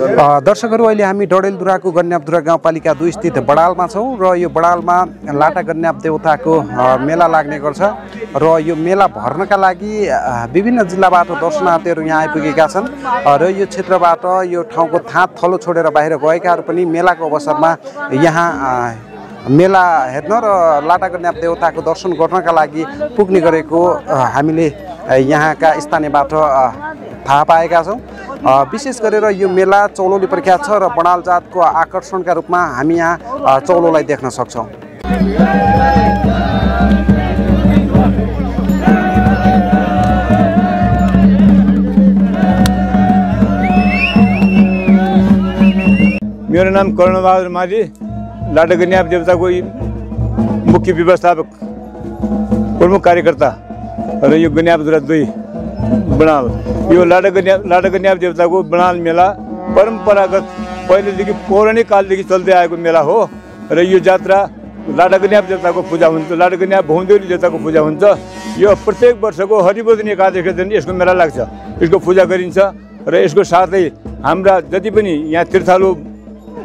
दर्शकहरू अहिले हामी डडेलधुराको गन्यापधुरा गाउँपालिका 2 स्थित बडालमा छौँ र यो बडालमा लाटा गन्याप देवताको मेला लाग्ने गर्छ र यो मेला भर्नका लागि विभिन्न जिल्लाबाट दर्शनार्थीहरू यहाँ आइपुगेका छन् र यो क्षेत्रबाट यो ठाउँको थाँत थलो छोडेर बाहिर गएकाहरू पनि मेलाको अवसरमा यहाँ मेला हेर्न र लाटा गन्याप देवताको दर्शन गर्नका लागि पुग्ने गरेको हामीले यहाँका स्थानीयबाट थाहा पाएका छौँ। विशेष गरेर यो मेला चौलोले प्रख्यात छ र बडाल जातको आकर्षणका रूपमा हामी यहाँ चौलोलाई देख्न सक्छौँ। मेरो नाम कर्णबहादुर माझी, लाटा गन्याप देवताको मुख्य व्यवस्थापक प्रमुख कार्यकर्ता र यो गन्यापधुरा 2 बडाल। यो लाटा गन्याप देवताको बडाल मेला परम्परागत पहिलेदेखि पौराणिक कालदेखि चल्दै आएको मेला हो र यो जात्रा लाटा गन्याप देवताको पूजा हुन्छ, लाटा गन्याप भौदेवी देवताको पूजा हुन्छ। यो प्रत्येक वर्षको हरिबोधिनी एकादशीका दिन यसको मेला लाग्छ, यसको पूजा गरिन्छ र यसको साथै हाम्रा जति पनि यहाँ तीर्थालु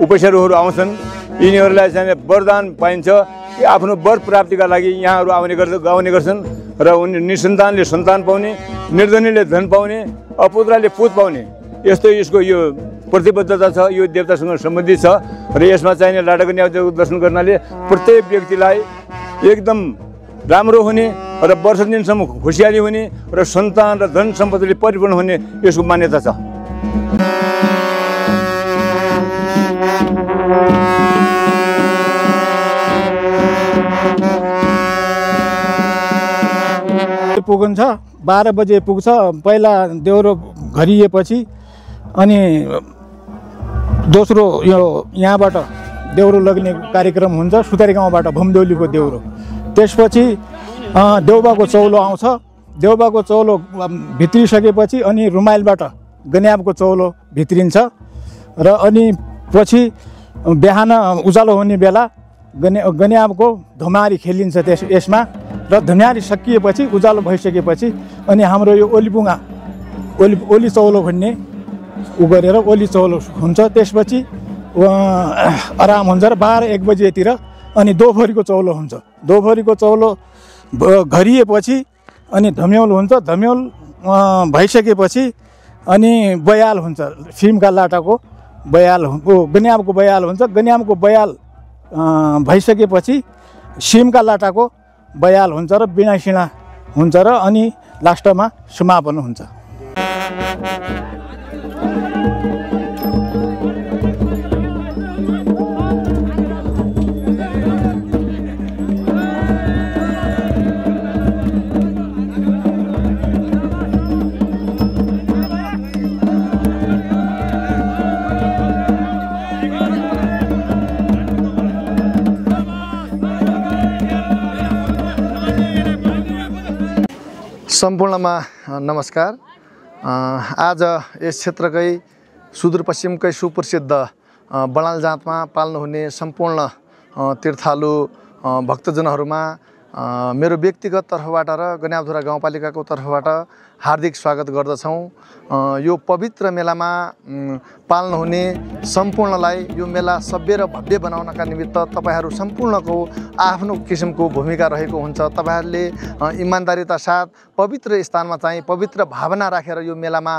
उपेश्वरहरू आउँछन् यिनीहरूलाई चाहिँ वरदान पाइन्छ कि आफ्नो वर प्राप्तिका लागि यहाँहरू आउने गर्छन् र उनी निसन्तानले सन्तान पाउने, निर्धनीले धन पाउने, अपुत्राले पुत पाउने, यस्तो यसको यो प्रतिबद्धता छ, यो देवतासँग सम्बन्धित छ र यसमा चाहिने लाटा गन्याप देवताको दर्शन गर्नाले प्रत्येक व्यक्तिलाई एकदम राम्रो हुने र वर्ष दिनसम्म खुसियाली हुने र सन्तान र धन सम्पत्तिले परिपूर्ण हुने यसको मान्यता छ। पुग्छ 12 बजे पुग्छ। पहिला देउरो घरिएपछि अनि दोस्रो यो यहाँबाट देउरो लग्ने कार्यक्रम हुन्छ, सुतारी गाउँबाट भमदेउलीको देउरो। त्यसपछि देउबाको चौलो आउँछ। देउबाको चौलो भित्रिसकेपछि अनि रुमाइलबाट गन्यापको चौलो भित्रिन्छ र अनि पछि बिहान उज्यालो हुने बेला गन्यापको धमारी खेलिन्छ यसमा र धन्यारी सकिएपछि उज्यालो भइसकेपछि अनि हाम्रो यो ओली चौलो भन्ने गरेर ओली चौलो हुन्छ। त्यसपछि आराम हुन्छ र 12-1 बजेतिर अनि दोपहरीको चौलो हुन्छ। दोपहरीको चौलो घरिएपछि अनि धम्यौल हुन्छ। धम्यौल भइसकेपछि अनि बयाल हुन्छ, फिल्मका लाटाको बयाल गन्यापको बयाल हुन्छ। गन्यापको बयाल भइसकेपछि सिमका लाटाको बयाल हुन्छ र बिनासिना हुन्छ र अनि लास्टमा समापन हुन्छ। सम्पूर्णमा नमस्कार। आज यस क्षेत्रकै सुदूरपश्चिमकै सुप्रसिद्ध बडाल जातमा पाल्नु हुने सम्पूर्ण तीर्थालु भक्तजनहरूमा मेरो व्यक्तिगत तर्फबाट र गन्यापधुरा गाउँपालिकाको तर्फबाट हार्दिक स्वागत गर्दछौँ। यो पवित्र मेलामा पाल्नु हुने सम्पूर्णलाई यो मेला सभ्य र भव्य बनाउनका निमित्त तपाईहरू सम्पूर्णको आफ्नो किसिमको भूमिका रहेको हुन्छ। तपाईहरूले इमान्दारिता साथ पवित्र स्थानमा चाहिँ पवित्र भावना राखेर यो मेलामा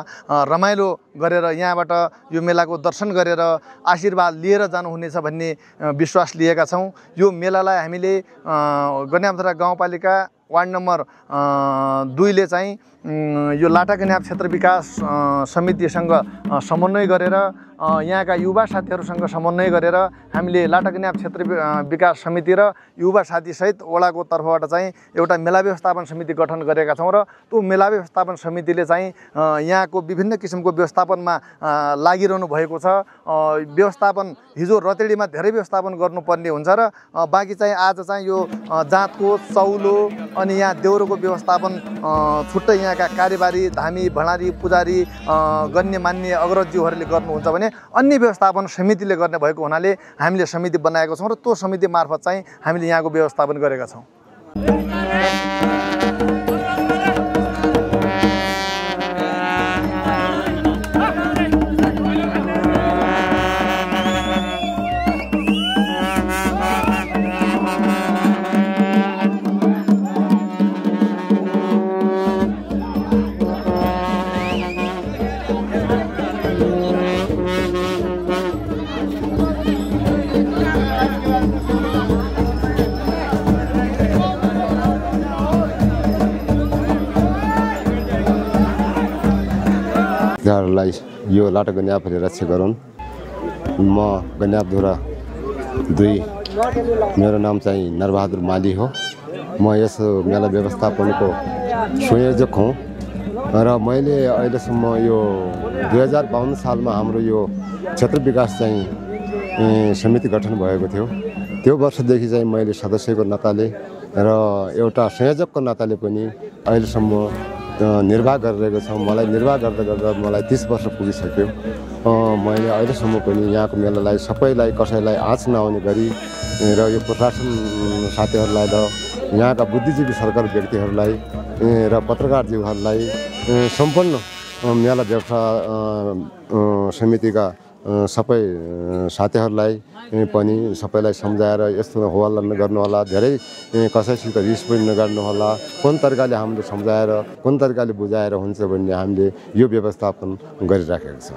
रमाइलो गरेर यहाँबाट यो मेलाको दर्शन गरेर आशीर्वाद लिएर जानुहुनेछ भन्ने विश्वास लिएका छौँ। यो मेलालाई हामीले गन्यापधुरा गाउँपालिका वार्ड नम्बर 2 ले चाहिँ यो लाटा गन्याप क्षेत्र विकास समितिसँग समन्वय गरेर यहाँका युवा साथीहरूसँग समन्वय गरेर हामीले लाटा गन्याप क्षेत्र विकास समिति र युवा साथीसहित वडाको तर्फबाट चाहिँ एउटा मेला व्यवस्थापन समिति गठन गरेका छौँ र त्यो मेला व्यवस्थापन समितिले चाहिँ यहाँको विभिन्न किसिमको व्यवस्थापनमा लागिरहनु भएको छ। व्यवस्थापन हिजो रतेडीमा धेरै व्यवस्थापन गर्नुपर्ने हुन्छ र बाँकी चाहिँ आज चाहिँ यो जातको चौलो अनि यहाँ देउरोको व्यवस्थापन छुट्टै यहाँका कार्यबारी, धामी, भणारी, पुजारी, गण्यमान्य अग्रजज्यूहरूले गर्नुहुन्छ भने अन्य व्यवस्थापन समितिले गर्ने भएको हुनाले हामीले समिति बनाएको छौँ र त्यो समिति मार्फत चाहिँ हामीले यहाँको व्यवस्थापन गरेका छौँ। लाई यो लाटा गन्यापले रक्षा गरून्। म गन्यापधुरा 2 मेरो नाम चाहिँ नरबहादुर माली हो। म यस मेला व्यवस्थापनको संयोजक हुँ र मैले अहिलेसम्म यो 2052 सालमा हाम्रो यो क्षेत्र विकास चाहिँ समिति गठन भएको थियो। त्यो वर्षदेखि चाहिँ मैले सदस्यको नाताले र एउटा संयोजकको नाताले पनि अहिलेसम्म निर्वाह गरिरहेको छ। मलाई निर्वाह गर्दा गर्दा मलाई 30 वर्ष पुगिसक्यो। मैले अहिलेसम्म पनि यहाँको मेलालाई सबैलाई कसैलाई आँच नआउने गरी र यो प्रशासन साथीहरूलाई र यहाँका बुद्धिजीवी सरकारी व्यक्तिहरूलाई र पत्रकारज्यूहरूलाई सम्पूर्ण मेला व्यवस्था समितिका सबै साथीहरूलाई पनि सबैलाई सम्झाएर यस्तो होहल्ला नगर्नुहोला, धेरै कसैसित रिस पनि नगर्नुहोला, कुन तरिकाले हामीले सम्झाएर कुन तरिकाले बुझाएर हुन्छ भन्ने हामीले यो व्यवस्थापन गरिराखेको छ।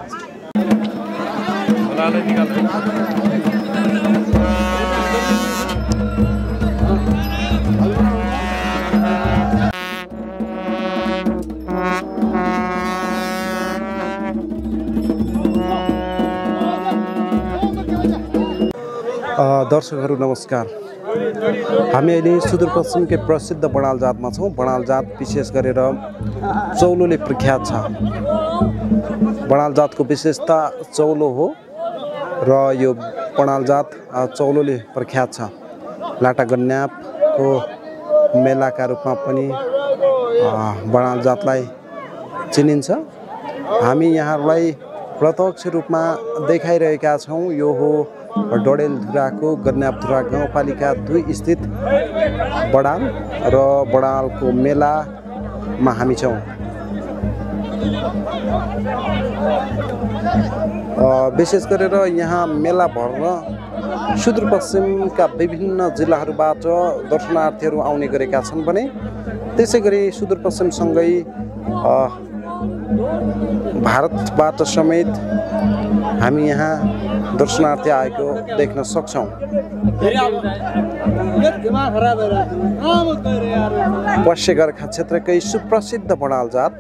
दर्शकहरू नमस्कार। हामी अहिले सुदूरपश्चिमकै प्रसिद्ध बडाल जातमा छौँ। बडाल जात विशेष गरेर चौलोले प्रख्यात छ। बडाल जातको विशेषता चौलो हो र यो बडाल जात चौलोले प्रख्यात छ। लाटा गन्यापको मेलाका रूपमा पनि बडाल जातलाई चिनिन्छ। हामी यहाँहरूलाई प्रत्यक्ष रूपमा देखाइरहेका छौँ। यो हो डडेलधुराको गन्यापधुरा गाउँपालिका 2 स्थित बडाल र बडालको मेलामा हामी छौँ। विशेष गरेर यहाँ मेला भर्न सुदूरपश्चिमका विभिन्न जिल्लाहरूबाट दर्शनार्थीहरू आउने गरेका छन् भने त्यसै गरी सुदूरपश्चिमसँगै भारतबाट समेत हामी यहाँ दर्शनार्थी आएको देख्न सक्छौँ। पश्चिम गोर्खा क्षेत्रकै सुप्रसिद्ध बडाल जात